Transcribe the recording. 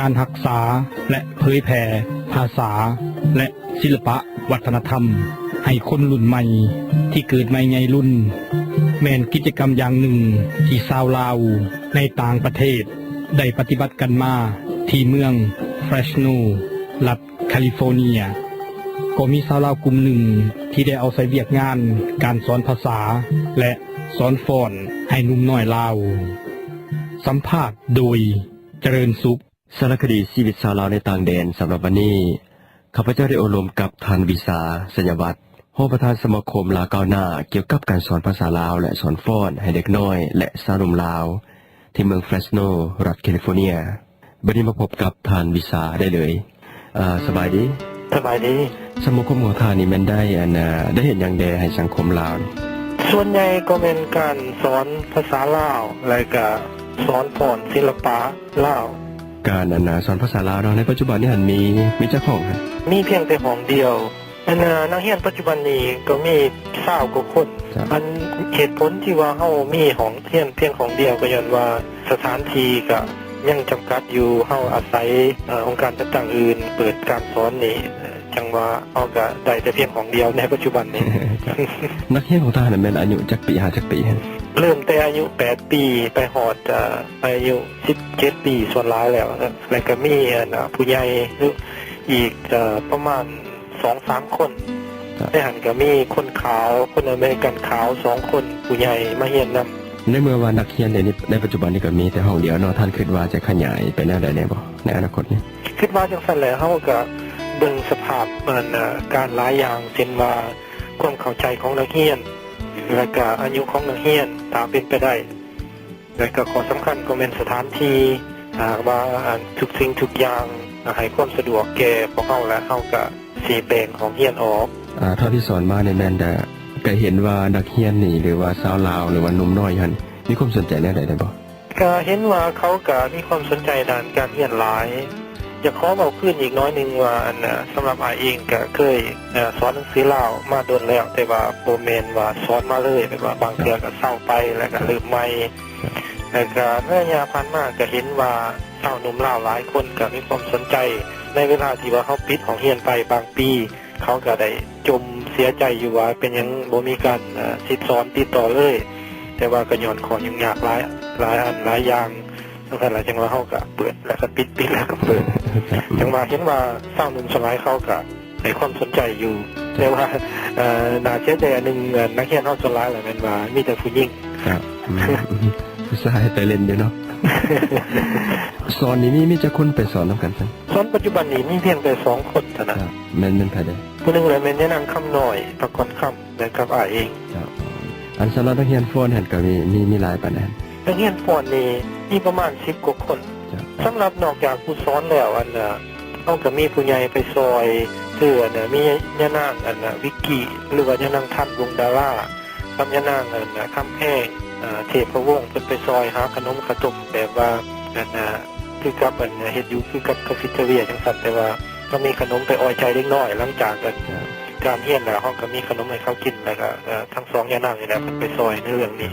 ການຮັກສາ ແລະ ເຜີຍແຜ່ພາສາ ແລະ ສິລະປະວັດທະນະທຳໃຫ້ຄົນລຸ້ນໃໝ່ທີ່ເກີດໃໝ່ໃຫຍ່ລຸ້ນ ແມ່ນກິດຈະກຳຢ່າງໜຶ່ງທີ່ຊາວລາວໃນຕ່າງປະເທດໄດ້ປະຕິບັດກັນມາທີ່ເມືອງເຟຣສໂນ ລັດ California. ກໍມີຊາວລາວກຸ່ມໜຶ່ງທີ່ໄດ້ເອົາໃສ່ວຽກງານການສອນພາສາ ແລະ ສອນຟ້ອນໃຫ້ໜຸ່ມນ້ອຍລາວ. ສຳພາດໂດຍ ຈະເລີນສຸກ. ສາລະຄະດີຊີວິດຊາວລາວໃນຕ່າງແດນສຳລັບວັນນີ້, ຂ້າພະເຈົ້າໄດ້ໂອ້ລົມກັບທ່ານ ວິສາ ໄຊຍະວັດ, ຮອງປະທານສະມາຄົມລາວກ້າວໜ້າ ກ່ຽວກັບການສອນພາສາລາວ ແລະ ສອນຟ້ອນໃຫ້ເດັກນ້ອຍ ແລະ ຊາວໜຸ່ມລາວ ທີ່ເມືອງເຟຣສໂນ ລັດແຄລິຟໍເນຍ. ບັດນີ້ມາພົບກັບທ່ານ ວິສາ ໄດ້ເລີຍ. ອາ, ສະບາຍດີ. ສະບາຍດີ. ສະມາຄົມຂອງທ່ານນີ້ແມ່ນໄດ້, ອັນ, ໄດ້ເຮັດຫຍັງແດ່ໃຫ້ສັງຄົມລາວ? ສ່ວນໃຫຍ່ກໍແມ່ນການສອນພາສາລາວ ແລະ ກະສອນຟ້ອນສິລະປະລາວ. ການ, ອັນ, ສອນພາສາລາວເນາະ, ໃນປັດຈຸບັນນີ້ຫັ້ນມີ, ມີຈັກຫ້ອງ? ມີພຽງແຕ່ຫ້ອງດຽວ. ອັນ ເອີ ນັກຮຽນປັດຈຸບັນນີ້ກໍມີຊາວກວ່າຄົນ. ຄັບ. ອັນ ເຫດຜົນທີ່ວ່າເຮົາມີຫ້ອງຮຽນພຽງຫ້ອງດຽວ ກໍຍ້ອນວ່າສະຖານທີ່ກໍຍັງຈຳກັດຢູ່, ເຮົາອາໄສ ເອີ ອົງການຈັດຕັ້ງອື່ນເປີດການສອນນີ້ ຈັ່ງວ່າເຮົາກໍໄດ້ແຕ່ພຽງຫ້ອງດຽວໃນປັດຈຸບັນນີ້. ຄັບ. ນັກຮຽນຂອງທ່ານນັ້ນແມ່ນອາຍຸຈັກປີ ຫາຈັກປີ? ເລີ່ມແຕ່ອາຍຸແປດປີ ໄປຮອດ ເອີ ອາຍຸສິບເຈັດປີສ່ວນຫຼາຍແລ້ວ, ແລ້ວກໍມີ ອັນ ຜູ້ໃຫຍ່ ອີກ ເອີ ປະມານ ສອງສາມຄົນ. ຄັບ. ໃນຫັ້ນກໍມີຄົນຂາວ, ຄົນອາເມລິກັນຂາວສອງຄົນ, ຜູ້ໃຫຍ່ມາຮຽນນຳ. ໃນເມື່ອວ່ານັກຮຽນໃນ, ໃນປັດຈຸບັນນີ້ກໍມີແຕ່ຫ້ອງດຽວເນາະ, ທ່ານຄິດວ່າຈະຂະຫຍາຍໄປແນວໃດແດ່ບໍ່ ໃນອະນາຄົດນີ້? ຄິດວ່າຈັ່ງຊັ້ນແຫຼະ, ເຮົາກໍເບິ່ງສະພາບ ອັນ ການຫຼາຍຢ່າງ, ເຊັ່ນວ່າຄວາມເຂົ້າໃຈຂອງນັກຮຽນ, ແລ້ວກໍອາຍຸຂອງນັກຮຽນ, ຖ້າເປັນໄປໄດ້. ແລະ ກໍຂໍ້ສຳຄັນກໍແມ່ນສະຖານທີ່, ຖ້າຫາກວ່າ ອັນ ທຸກສິ່ງທຸກຢ່າງໃຫ້ຄວາມສະດວກແກ່ພວກເຮົາແລ້ວ, ເຮົາກໍຊິແບ່ງຫ້ອງຮຽນອອກ. ອາ, ເທົ່າທີ່ສອນມານີ້ແມ່ນ ກະເຫັນວ່ານັກຮຽນນີ້ ຫຼືວ່າຊາວລາວ ຫຼືວ່າໜຸ່ມນ້ອຍຫັ້ນ ມີຄວາມສົນໃຈແນວໃດແດ່ບໍ່? ກະເຫັນວ່າເຂົາກະມີຄວາມສົນໃຈດ້ານການຮຽນຫຼາຍ. ຢາກຂໍເວົ້າຄືນອີກໜ້ອຍໜຶ່ງວ່າ ອັນ ສຳລັບອ້າຍເອງກະເຄີຍ ສອນໜັງສືລາວມາດົນແລ້ວ, ແຕ່ວ່າບໍ່ແມ່ນວ່າສອນມາເລີຍ, ແບບວ່າບາງເທື່ອກໍເຊົາໄປ ແລ້ວກໍເລີ່ມໃໝ່. ແລ້ວກໍໃນໄລຍະຜ່ານມາກໍເຫັນວ່າຊາວໜຸ່ມລາວຫຼາຍຄົນກໍມີຄວາມສົນໃຈ. ໃນເວລາທີ່ວ່າເຮົາປິດຫ້ອງຮຽນໄປບາງປີ, ເຂົາກໍໄດ້ຈົ່ມເສຍໃຈຢູ່ວ່າເປັນຫຍັງບໍ່ມີການ ເອີ ສິດສອນຕິດຕໍ່ເລີຍ, ແຕ່ວ່າກໍຍ້ອນຂໍ້ຫຍຸ້ງຍາກຫຼາຍ, ຫຼາຍອັນຫຼາຍຢ່າງ. ຈັ່ງຊັ້ນລະ ຈັ່ງວ່າເຮົາກະເປີດ ແລ້ວກະປິດ, ປິດແລ້ວກະເປີດ. ຈັ່ງວ່າເຫັນວ່າຊາວໜຸ່ມສ່ວນຫຼາຍເຂົາກະໃຫ້ຄວາມສົນໃຈຢູ່, ແຕ່ວ່າ ເອີ ໜ້າເສຍໃຈອັນໜຶ່ງ, ນັກຮຽນເຮົາສ່ວນຫຼາຍລະແມ່ນວ່າມີແຕ່ຜູ້ຍິງ. ຄັບ. ອືມ ຜູ້ຊາຍໄປຫຼິ້ນຢູ່ເນາະ. ສອນນີ້ມີ, ມີຈັກຄົນໄປສອນນຳກັນຊັ້ນ? ສອນປັດຈຸບັນນີ້ມີພຽງແຕ່ສອງຄົນເທົ່ານັ້ນ. ຄັບ. ແມ່ນ, ແມ່ນໃຜແດ່? ຜູ້ໜຶ່ງລະແມ່ນຍານາງຄຳນ້ອຍ ພັກກ່ອນຄຳ ແລະ ກັບອ້າຍເອງ. ຄັບ. ອັນສຳລັບນັກຮຽນຟ້ອນຫັ້ນກໍມີ, ມີ, ມີຫຼາຍປານໃດ? ນັກຮຽນຟ້ອນນີ້ມີປະມານສິບກວ່າຄົນ. ຄັບ. ສຳລັບນອກຈາກຜູ້ສອນແລ້ວ, ອັນ ເຮົາກໍມີຜູ້ໃຫຍ່ໄປຊ່ອຍ, ຄື ອັນ ມີຍານາງ ອັນ ວິກກີ້ ຫຼືວ່າຍານາງທັນ ວົງດາລາ ກັບຍານາງ ອັນ ຄຳແພງ ເທບພະວົງ, ເພິ່ນໄປຊ່ອຍຫາຂະໜົມຂະຕົ້ມ ແບບວ່າ ອັນ ຄືກັບ ອັນ ເຮັດຢູ່ຄືກັບຄາເຟເທເຣຍຈັ່ງຊັ້ນ, ແຕ່ວ່າ ກໍມີຂະໜົມໄປອອຍໃຈເດັກນ້ອຍ. ຫຼັງຈາກ ອັນ ການຮຽນແລ້ວ ເຮົາກໍມີຂະໜົມໃຫ້ເຂົາກິນ, ແລ້ວກໍ ເອີ ທັງສອງຍານາງນີ້ແຫຼະ ເພິ່ນໄປຊ່ອຍໃນເລື່ອງນີ້.